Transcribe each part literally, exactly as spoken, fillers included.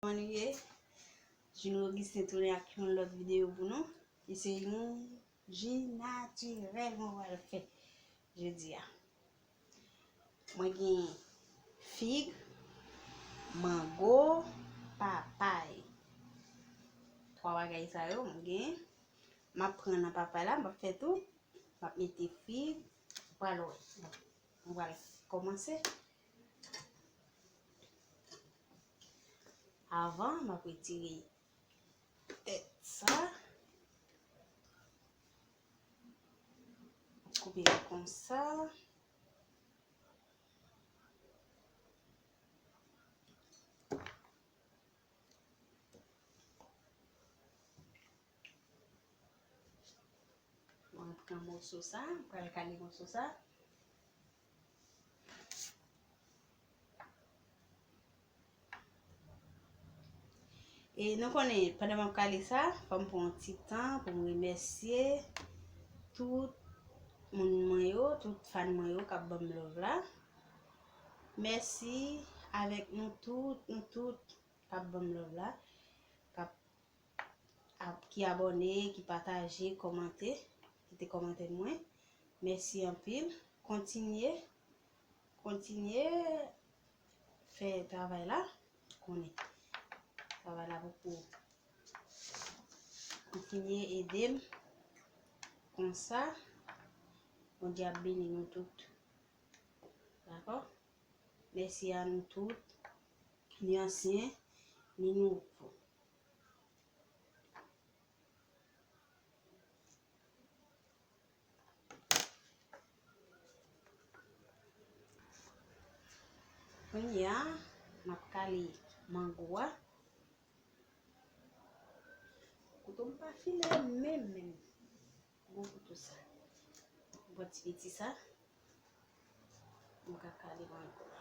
Kòman nou ye? Juno Augustin tounen ak yon lòt videyo pou nou. E se yon ji natirèl mwen pral fè jodi a. Mwen gen fig, mango, papay. Twa bagay sa yo mwen gen. M ap pran nan papay la, m ap fè tou. M ap mete fig. Ou pral wè. Mwen pral kòmanse. Avan, m ap retire tèt sa. Koupe l konsa. Mwen pran moso sa, m pral kale moso sa. E nou konnen, pandan m ap kale sa, fò m pran yon ti tan pou m remèsye tout moun mwen yo, tout fan mwen yo k ap ban m love la. Mèsi avèk nou tout, nou tout k ap ban m love la, k ap, ap, ki abòne, ki pataje, kòmante, kite kòmantè mwen. Mèsi anpil. Kontinye, kontinye fè travay la. Konnen travay la poko. Kontinye ede m konsa. Bondye ap beni nou tout. Dakò? Mèsi a nou tout, ni ansyen, ni nouvo. Kounye a, m ap kale mango a. Kouto m pa file menm, menm. Gwo kouto sa. Gwo ti piti sa. M ka kale mango a.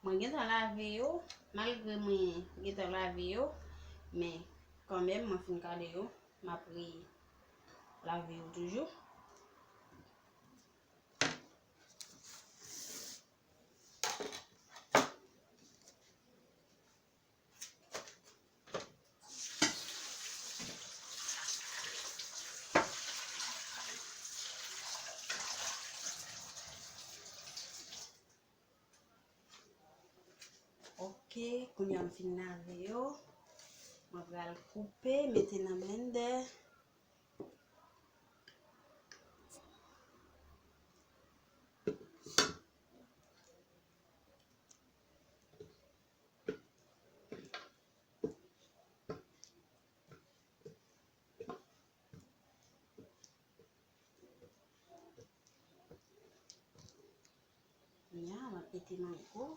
Mwen gentan lave yo, malgre mwen gentan lave yo, men kanmenm mwen fin kale yo, m ap re lave yo toujou. Ok, kounye a m fin lave yo. Mwen pral koupe, mete nan blendè. Kounye a, m ap mete mango.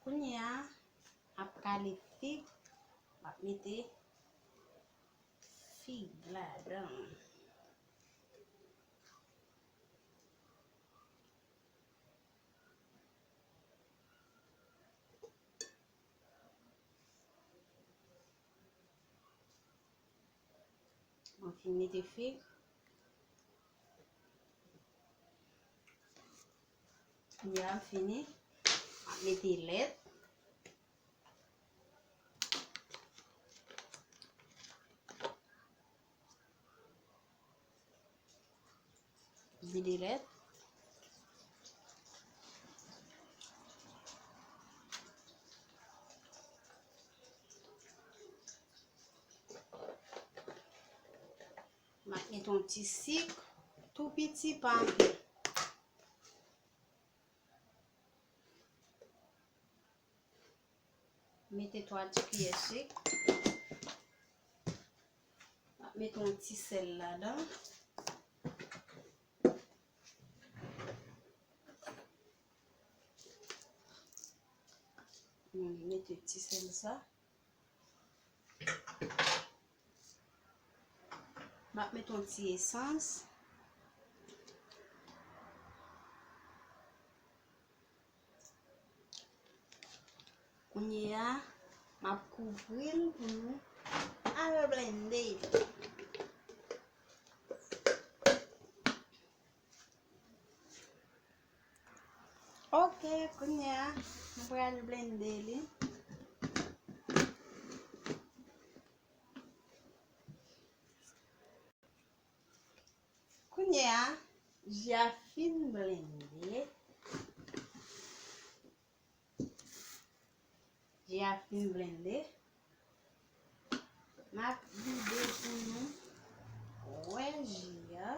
Kounye a, m ap kale fig, m ap mete fig ladan. Mwen fin mete fig. Kounye a m fini. M ap mete lèt. Vide lèt. M ap met yon ti sik, tou piti, pa anpil. Mete twa ti kiyè sik. Met yon ti sèl ladan. Hmm, mete ti sèl sa. M ap met yon ti esans. Kounye a, m ap kouvri l pou nou al blende. Ok, kounye a, nou pral blende li. Kounye a, ji a fin blende. Ji a fin blende. M ap vide pou nou wè ji a.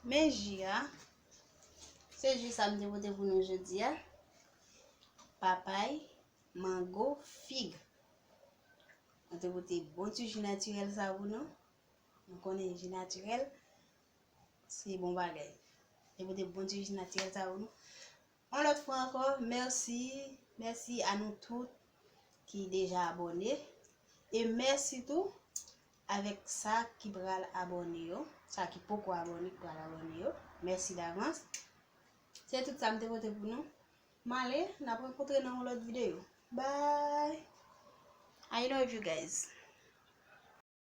Men ji a, se ji sa m te pote pou nou jodi a. Papay, mango, fig. Mwen te pote bon ti ji natirèl sa pou nou. Nou konnen ji natirèl, se bon bagay. Te pote bon ti ji natirèl sa pou nou. Yon lòt fwa ankò, mèsi, mèsi a nou tout ki deja abòne. E mèsi tou avèk sa ki pral abòne yo, sa ki poko abòne, ki pral abòne yo. Mèsi davans. Se tout sa m te pote pou nou. M ale, n ap rankontre nan yon lòt videyo. Bye! I love you guys.